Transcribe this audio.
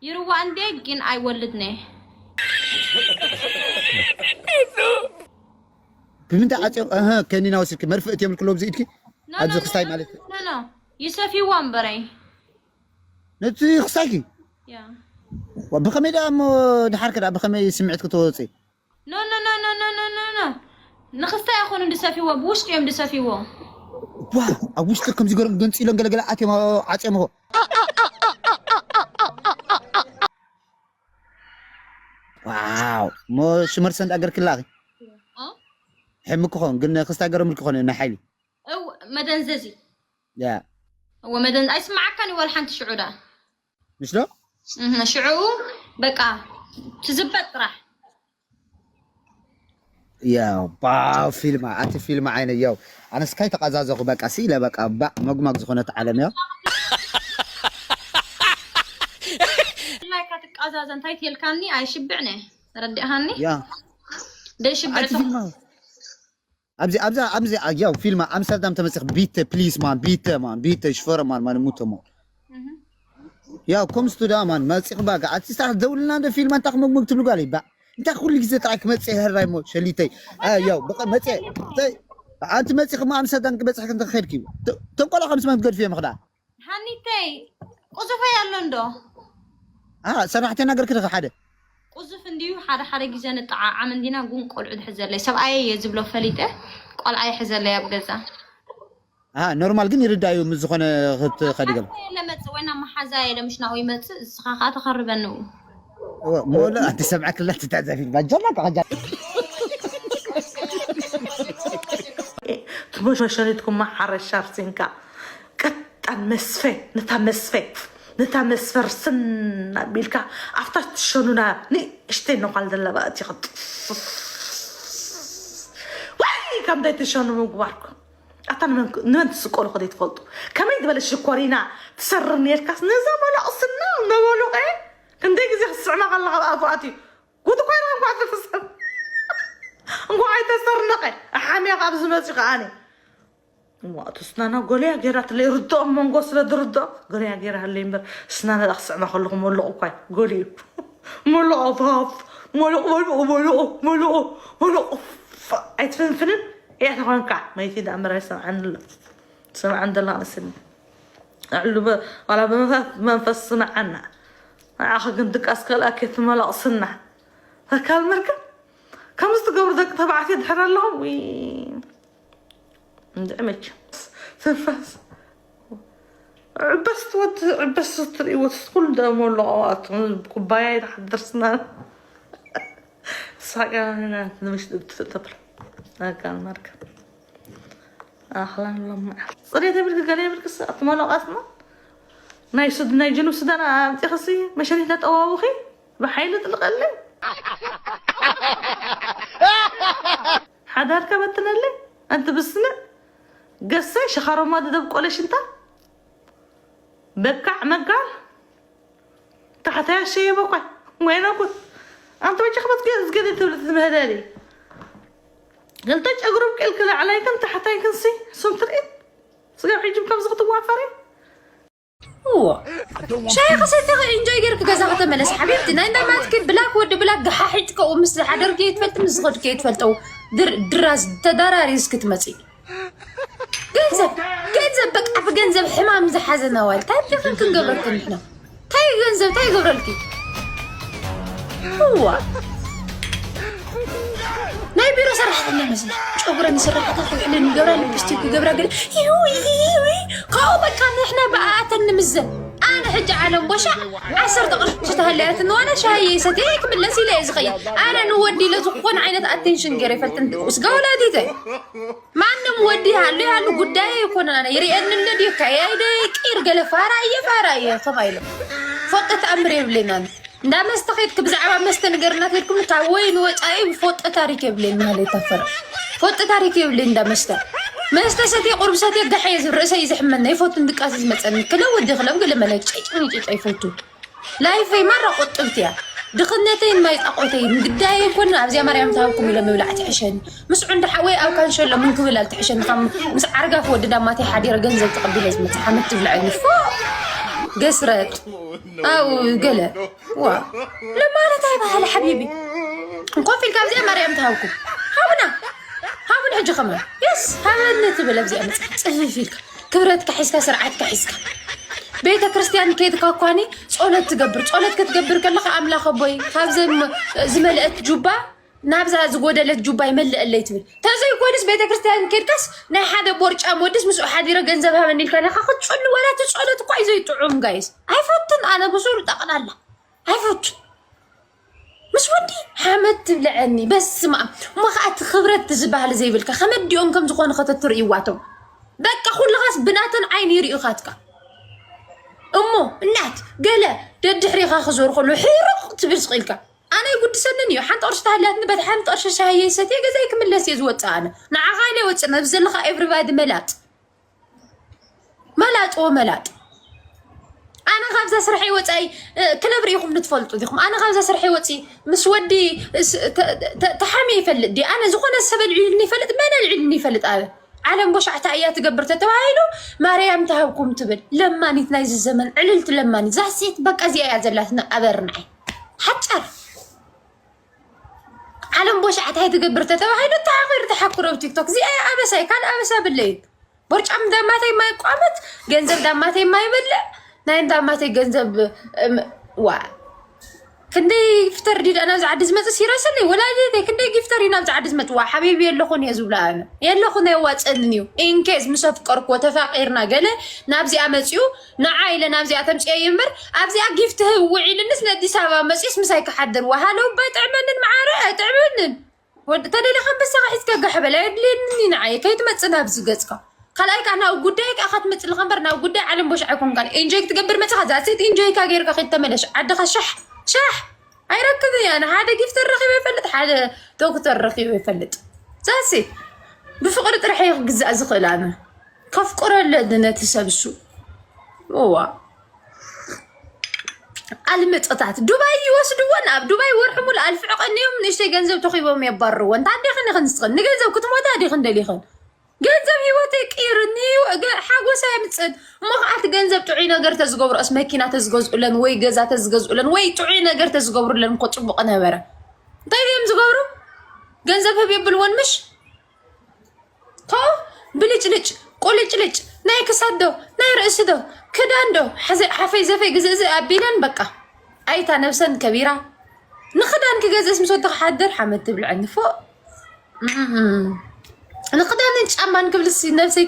ይርዋ እንዴ ግን ኣይወልድነ። ብምንታይ ዓፅዮም? እህ፣ ከኒና ወሲድኪ መርፍእ እትዮም ልክሎም ዝኢድኪ? ኣብዚ ክስታይ ማለት ኖ ኖ፣ ይሰፊዋ እምበረይ። ነቲ ክስታይኪ ያ ዋ፣ ብኸመይ ደኣ እሞ ድሓር ከ ደኣ ብኸመይ ስምዒት ክትወፂ? ኖ ኖ ኖ ኖ ኖ ኖ ኖ ኖ፣ ንክስታይ ኣይኮኑን ድሰፊዎ፣ ብውሽጢ እዮም ድሰፊዎ። ዋ፣ ኣብ ውሽጢ ከምዚ ገሮም ገንፂሎም ገለገለ ኣትዮም ዓፅዮም እኮ። ዋው፣ ሞ ሽመርሰ እንዳገርክላ ኣኺ? ኦ? ሕምክ ኾን ግን ክስታይ ገሮም ልክ ኾነ ናይ ሓይሊ። እው፣ መደንዘዚ። ያ እወ፣ መደን ኣይስማዓካን እዩ ወላ ሓንቲ ሽዑ ደኣ። ምሽ ዶ? እህ፣ ሽዑ በቃ ትዝበጥ ጥራሕ። ያው ባ ፊልማ ኣቲ ፊልማ ዓይነ ያው ኣነስ ካይ ተቃዛዘኹ በቃ ሲለ በቃ ባ መጉማግ ዝኾነት ዓለም ያው ላይካ ትቃዛዘ እንታይ ትልካኒ ኣይሽብዕነ። ተረዲእሃኒ? ያ ደሽብዕ ኣቲ ፊልማ ኣብዚ ኣብዚ ኣብዚ ያው ፊልማ ኣምስተርዳም ተመጽኽ ቢተ ፕሊስ ማን ቢተ ማን ቢተ ሽፈረ ማን ማን ሙተ ማን ያው ኮምስ ቱ ዳ ማን መጽኽ ባጋ ኣቲ ስታ ደውልና እንደ ፊልማ እንታይ ክመግመግ ትብሉ ጋር ይባ እንታይ ኩሉ ግዜ ጥራይ ክመጽእ ይህራይ ሞ ሸሊተይ አ፣ ያው በቃ መጽእ ተይ ኣንቲ መጽእ ከማ ኣምስተርዳም ክበጽሕ ክንተ ኸድኪ ተንቆላ ከም ስማም ገድፍ እዮም ኽዳ ሃኒተይ ቁዙፈይ ኣሎ እንዶ። አ ሰራሕተኛ ገርክ ሓደ ቁዙፍ እንዲዩ ሓደ ሓደ ግዜ ንጠዓዓም እንዲና፣ ግን ቆልዑ ድሕዘለይ ሰብኣየ እየ ዝብሎ ፈሊጠ ቆልዓ ይሕዘለይ ኣብ ገዛ። አ ኖርማል ግን ይርዳዩ ምስ ዝኾነ ክትኸዲ ገለ የለ መጽእ ወይ ናብ መሓዛ የለ ምሽ ናብኡ ይመጽእ፣ እስኻ ከዓ ተኸርበኒ። ሞሎ ኣቲ ሰምዐክላ ትታዘፊ ባጀላ ተኸጃ ትመሸኒትኩማ ሓረሻ ርሲንካ ቀጣን መስፈ ነታ መስፈ ነታ መስፈ ርስን ኣቢልካ ኣብታ ትሸኑና ንእሽተይ ነኳል ዘለባ እቲ ወይ ከምታይ ትሸኑ ምግባርኩ ኣታ ንመን ትስቆሉ ከደይ ትፈልጡ ከመይ ዝበለ ሽኮሪና ትሰርር ነርካስ ነዛ መላቕስና ነበሉቀ ክንደይ ግዜ ክስዕማ ከለካ ብኣፉ ኣትዩ ጉድ እኮ ኢልካ እንኳዕ ተፈሰብ እንኳዕ ኣይተሰርነቀ ኣሓሚያ ካብ ዝመፅኡ ከኣኒ እሞ እቲ ስናና ጎልያ ገይራትለይ ርድኦም መንጎ ስለ ድርድኦም ጎልያ ገይራ ሃለይ እምበር ስናና ዳ ክስዕማ ከለኹ መለቑ እኳ ጎልዩ መለቑ ፍሃፍ መለቑ መለቑ መለቑ መለቑ መለቑ ኣይትፍንፍንን እያ ተኾንካ መይቲ ዳ እምበር ኣይሰምዓን ኣሎ ሰምዓን ደላ ኣንስኒ ኣዕሉ ዋላ ብመንፈስ ስምዓና ንዓኺ ግን ድቃስ ከልኣኪ ትመላቕስና ኣካል መርከብ ከምዚ ትገብሩ ደቂ ተባዕትዮ ድሕር ኣለኹም ዊ እንድዒ መቸም ትንፋስ ዕበስ ትወድ ዕበስ ትርእይዎ ኩሉ ደሞ ኣለዎ ኣቱም ኩባያ ይትሓደርስና ሳቀና ንምሽ ትብል ኣካል መርከብ ኣኽላን ሎማ ፅሬት የብልክ ገለ የብልክ ኣትመለቃትና ናይ ሱድ ናይ ጅኑብ ሱዳን ኣምፂኽሲ መሸኒት ነጠዋውኺ ብሓይሊ ጥልቀለይ ሓዳርካ በትነለይ ኣንቲ ብስነ ገሳይ ሸኻሮማ ደደብ ቆለ ሽንታ በካዕ መጋል ታሕታይ ኣሸየበ ኳይ ወይነኩት ኣንቲ ወጀኽበት ገዝገደ ትብል ትምህለሊ ክልተ ጨጉሩ ብቅልክ ላዕላይክን ታሕታይክን ሲ ሱም ትርኢት ስጋብ ሕጂ ከምዚ ክትዋፈሪ እዎ ሻሂ ከሰተኸ ኢንጆይ ገይርክ ገዛ ከተመለስ ሓቢብቲ ናይ እንዳማትኪ ብላክ ወዲ ብላክ ገሓሒጥከኡ ምስ ዝሓደርክ ይትፈልጥ ምስ ዝኸድክ ይትፈልጠው ድራዝ ተዳራሪ እስክትመፂ ገንዘብ ገንዘብ በቃ ብገንዘብ ሕማም ዝሓዘና ዋል እንታይ ብደኸን ክንገብረልክ ንሕና እንታይ ገንዘብ እንታይ ይገብረልኪ እዋ ናይ ቢሮ ሰራሕተኛ መስላ ጨጉረን ይስራሕታ ክሕልን ይገብራ ልፕስቲክ ይገብራ ግን ይውይ ካብኡ በቃ ንሕና ብኣተን ንምዘን ኣነ ሕጂ ዓለም ቦሻ ዓሰርተ ቅርሺ ተሃለያትኒ ዋላ ሻሂ ሰትየ ክምለስ ኢለ እየ ዝኸይድ ኣነ ንወዲ ኢለ ዝኾነ ዓይነት ኣቴንሽን ገይረ ይፈልጥን ስጋ ወላዲተ ማንም ወዲ ሃሉ ሃሉ ጉዳይ ኣይኮነን ኣነ ይርእየኒ እንደ ድዩ ከያይ ዶ ይቅይር ገለ ፋራ እየ ፋራ እየ ተባይሎ ፎቅ ተኣምር የብለናን እንዳ መስተ ከይድክ ብዛዕባ መስተ ንገርና ከይድኩም ካብ ወይን ወፃኢ ፎጥ ታሪክ የብለይን ማለት ተፈረ ፎጥ ታሪክ የብለይን እንዳ መስተ መስተ ሰትየ ቁርብ ሰትየ ጋሕ እየ ዝብ ርእሰ እዩ ዝሕመና ይፎቱ እንድቃስ ዝመፀኒ ክለ ወዲ ክለው ገለ መለ ጨጭ ጨጭ ኣይፎቱ ላይፈይ ማራ ቁጥብቲ እያ ድኽነተይን ማይ ጣቆተይን ግዳይ ኣይኮንን ኣብዚኣ ማርያም ትሃብኩም ኢለ ምብላዕ ትሕሸኒ ምስዑ እንዳ ሓወይ ኣብ ካንሸሎ ምን ክብል ኣልትሕሸኒ ካብ ምስ ዓርጋፍ ወዲ ዳማተይ ሓዲረ ገንዘብ ተቐቢለ ዝመፅእ ሓመድ ትብልዐኒ ፎ ገስረጥ ኣው ገለ ዋ ለማለት ኣይባህል ሓቢቢ። እንኮፍ ኢልካ ኣብዚኣ ማርያም ትሃብኩም። ሃቡና፣ ሃቡን ሕጂ ከማን የስ ሃበኒ ትብል ኣብዚኣ መጽሓፍ ጽፍፍ ኢልካ ክብረትካ ሒዝካ ስርዓትካ ሒዝካ ቤተ ክርስቲያን ከይድካ እኳኒ ጸሎት ትገብር። ጸሎት ክትገብር ከለኻ ኣምላኽ ኣቦይ ካብዘን ዝመልአት ጁባ ናብዛ ዝጎደለት ጁባ ይመልአለይ ትብል። ተዘይኮይንስ ቤተ ክርስቲያን ከይድካስ ናይ ሓደ ቦርጫም ወድስ ምስኡ ሓዲረ ገንዘብ ሃበኒ ኢልካ ናኻ ክትጽሉ ወላ እቲ ጸሎት እኳ እዩ ዘይጥዑም ጋይስ። ኣይፈቱን ኣነ ብሱሩ ጠቕላላ ኣይፈቱን። ምስ ወዲ ሓመድ ትብልዐኒ በስመ ኣብ። እሞ ከዓ እቲ ክብረት ዝበሃል ዘይብልካ ከመዲኦም ከም ዝኾኑ ከተትርእይዋቶም በቃ ኩልኻስ ብናተን ዓይኒ ይርእዩኻትካ። እሞ እናት ገለ ደድሕሪኻ ክዞር ከሎ ሕርቕ ትብል ስቕ ኢልካ ኣነ ይጉድሰንን እዩ። ሓንቲ ቅርሺ ተሃልያትኒ በቲ ሓንቲ ቅርሺ ሻሂ ሰትየ ገዛይ ክምለስ እየ ዝወፅእ። ኣነ ንዓኻ ኢለ ወፅእ ነብዚ ዘለካ ኤቭሪባዲ መላጥ መላጥ ወመላጥ ኣነ ካብዛ ስርሐይ ወፃኢ ክለብ ርኢኹም ንትፈልጡ ዲኹም? ኣነ ካብዛ ስርሐይ ወፂ ምስ ወዲ ተሓሚ ይፈልጥ ዲ ኣነ ዝኾነ ሰብ ኣልዒሉኒ ይፈልጥ? መን ኣልዒሉኒ ይፈልጥ? ኣበ ዓለም ቦሻዕታ እያ ትገብር ተተባሂሉ ማርያም ተሃብኩም ትብል ለማኒት ናይዚ ዘመን ዕልልቲ ለማኒት ዛሴት በቃ እዚኣ እያ ዘላትና ኣበር ንዓይ ሓጫር ዓለም ቦሻዕታ እያ ትገብር ተተባሂሉ ተሓኺሩ ተሓክሮ ኣብ ቲክቶክ እዚኣ እያ ኣበሳይ ካልእ ኣበሳ ብለይን ቦርጫም ዳማተይ ማይ ቋመት ገንዘብ ዳማተይ ማይ በልዕ ናይ ዳማተይ ገንዘብ ዋ ክንደይ ጊፍተር ዲዳ ናብዚ ዓዲ ዝመፅእ ሲረስኒ ወላዲተይ ክንደይ ጊፍተር እዩ ናብዚ ዓዲ ዝመፅእ ዋ ሓቢቢ የለኹን እየ ዝብላ ኣነ የለኹን የዋፀንን እዩ ኢንኬዝ ምስ ኣፍቀርክዎ ተፋቂርና ገለ ናብዚኣ መፅኡ ንዓ ኢለ ናብዚኣ ተምፅኦ እዩ እምበር ኣብዚኣ ጊፍት ህብ ውዒልንስ ነኣዲስ ኣበባ መፅኡስ ምሳይ ክሓድር ዋ ሃለው ባይጥዕመንን መዓረ ኣይጥዕመንን ወዲ ተደሊኻ ኣንበሳኻ ሒዝካ ጋሕ በል ኣየድልየንን እዩ ንዓየ ከይትመፅእ ናብዚ ገፅካ ካልኣይ ከዓ ናብ ጉዳይ ከዓ ክትመፅእ ኣለካ እምበር ናብ ጉዳይ ዓለም ቦሽ ኣይኮንካን ኢንጆይ ክትገብር መፅኻ ዛሴት ኢንጆይካ ገይርካ ከይተመለሽ ዓድኻ ሻሕ ሻሕ ኣይረክብን እያ ንሓደ ጊፍተር ረኪበ ይፈልጥ ሓደ ዶክተር ረኪበ ይፈልጥ ዛሴት ብፍቅሪ ጥራሕ እየ ክግዛእ ዝኽእል ኣነ ከፍቅሮ ኣለኒ ነቲ ሰብ እሱ እዋ ኣልምጥታት ዱባይ ይወስድወን ኣብ ዱባይ ወርሒ ሙሉ ኣልፍዕቀን እዮም ንእሽተይ ገንዘብ ተኺቦም የባርርወን ታዲኽን ይኽን ንስኽን ንገንዘብ ክትሞታ ዲኽን ደሊኽን ገንዘብ ህይወተይ ቅይርኒ ሓጎስ ኣየምፅን እሞ ከዓቲ ገንዘብ ጥዑይ ነገር ተዝገብሮስ መኪና ተዝገዝኡለን ወይ ገዛ ተዝገዝኡለን ወይ ጥዑይ ነገር ተዝገብሩለን እኮ ፅቡቅ ነበረ እንታይ እዮም ዝገብሩ ገንዘብ ህብ የብልወን ምሽ ቶ ብልጭልጭ ቁልጭልጭ ናይ ክሳድ ዶ ናይ ርእሲ ዶ ክዳን ዶ ሓፈይ ዘፈይ ግዝእዝእ ኣቢለን በቃ ኣይታ ነብሰን ከቢራ ንክዳን ክገዝእስ ምስ ወዲ ክሓድር ሓመድ ትብልዐኒ ፎ ንክዳንን ጫማን ክብልስ ነብሰይ